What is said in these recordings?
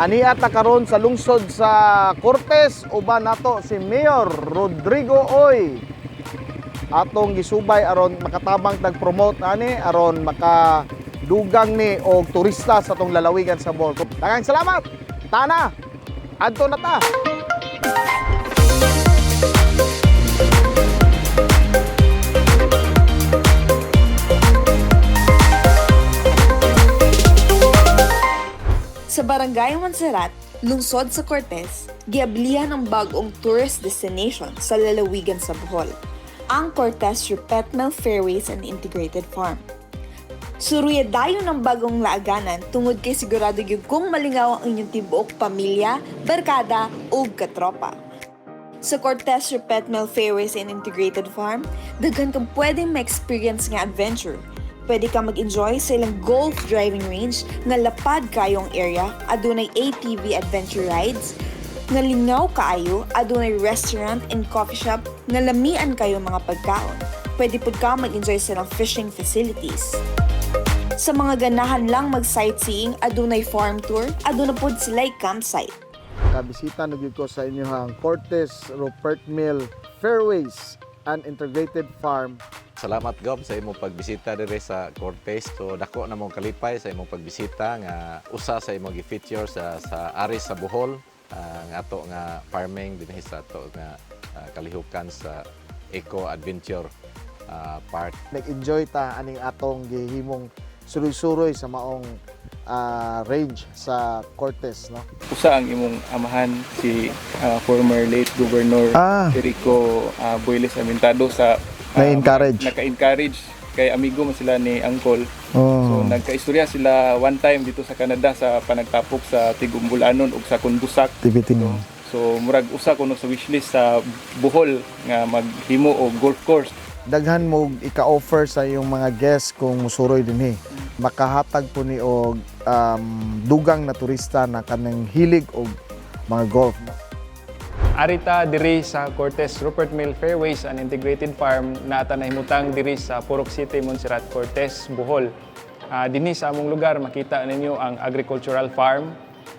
Ania ta karon sa lungsod sa Cortes, uban nato si Mayor Rodrigo Uy. Atong gisubay aron makatabang tag promote ani, aron maka dugang ni og turista sa atong lalawigan sa Bohol. Daghang salamat. Tana. Adto na ta. Sa Barangay Monserrat, lungsod sa Cortes, giablihan ang bag-ong tourist destination sa lalawigan sa Bohol, ang Cortes Rupert Mill Fairways and Integrated Farm. Suruya dayon ang bagong laaganan tungod kay sigurado gyud kung malingaw ang inyong tibuok pamilya, barkada ug katropa. Sa Cortes Rupert Mill Fairways and Integrated Farm, daghan kang pwedeng ma-experience nga adventure. Pwede ka mag-enjoy sa ilang golf driving range nga lapad kayong area, adunay ATV adventure rides, nga lingaw kaayo, adunay restaurant and coffee shop nga lamian kayo mga pagkaon. Pwede pud ka mag-enjoy sa ilang fishing facilities. Sa mga ganahan lang mag-sightseeing, adunay farm tour, aduna pud sila'y campsite. Kabisita na gyud ko sa inyong Cortes Rupert Mill Fairways and Integrated Farm. Salamat, Gob, sa imong pagbisita diri sa Cortes. So dako na mong kalipay sa imong pagbisita nga usa sa imong gi-feature sa Aris sa Bohol, nga ato nga farming dinhi sa ato nga kalihukan sa Eco Adventure Park. Nag-enjoy ta aning atong gihimong suroy-suroy sa maong range sa Cortes, no? Usa ang imong amahan, si former late Governor Erico Boyles Amintado sa Na-encourage. Naka-encourage kay amigo man sila ni Uncle. Oh. So nagkaistorya sila one time dito sa Canada sa panagtapok sa Tigumbulanon ug sa Kunbusak. Activity, no? So murag usa kuno sa wishlist sa Bohol nga maghimo og golf course. Daghan mo ika-offer sa iyong mga guests kung musuroy dinhi. Makahatag po ni og dugang na turista na kanang hilig og mga golf. Arita diri sa Cortes Rupert Mill Fairways and Integrated Farm na ata nahimutang diri sa Purok City, Montserrat, Cortes, Bohol. Dinhi sa among lugar makita ninyo ang agricultural farm,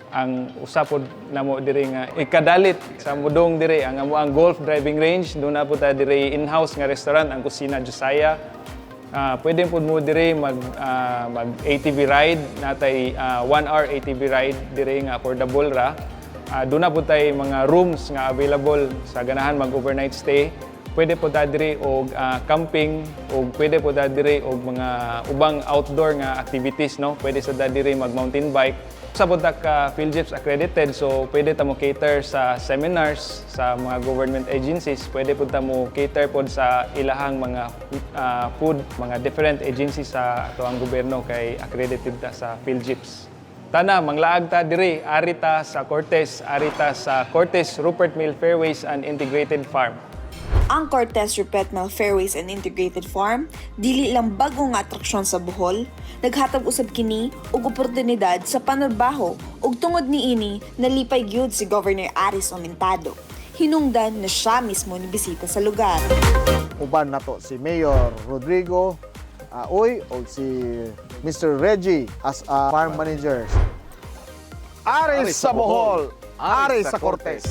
ang usa pod namo diri nga ikadalit sa mudong diri ang amo ang golf driving range. Doon na po ta diri in-house nga restaurant, ang Kusina Josiah. Pwede po mo diri mag ATV ride, natay 1 hour ATV ride diri nga affordable ra. Doon na po tay mga rooms nga available sa ganahan mag overnight stay. Pwede po ta diri og camping og pwede po ta diri og mga ubang outdoor nga activities, no. Pwede sa ta diri mag mountain bike. Sa po ta ka PhilGEPS accredited, so pwede ta mo cater sa seminars sa mga government agencies, pwede po ta mo cater pod sa ilahang mga food, mga different agencies sa atoang gobyerno kay accredited ta sa PhilGEPS. Tana, manglaag ta diri, ari ta sa Cortes, ari ta sa Cortes Rupert Mill Fairways and Integrated Farm. Ang Cortes Rupert Mill Fairways and Integrated Farm dili lang bago nga atraksyon sa Bohol, naghatag usab kini og oportunidad sa panarbaho ug tungod niini nalipay gyud si Governor Aris Aumentado. Hinungdan na siya mismo ni bisita sa lugar. Uban nato si Mayor Rodrigo Uy o si Mr. Reggie as a farm manager. Aris sa Bohol, Aris sa Cortes.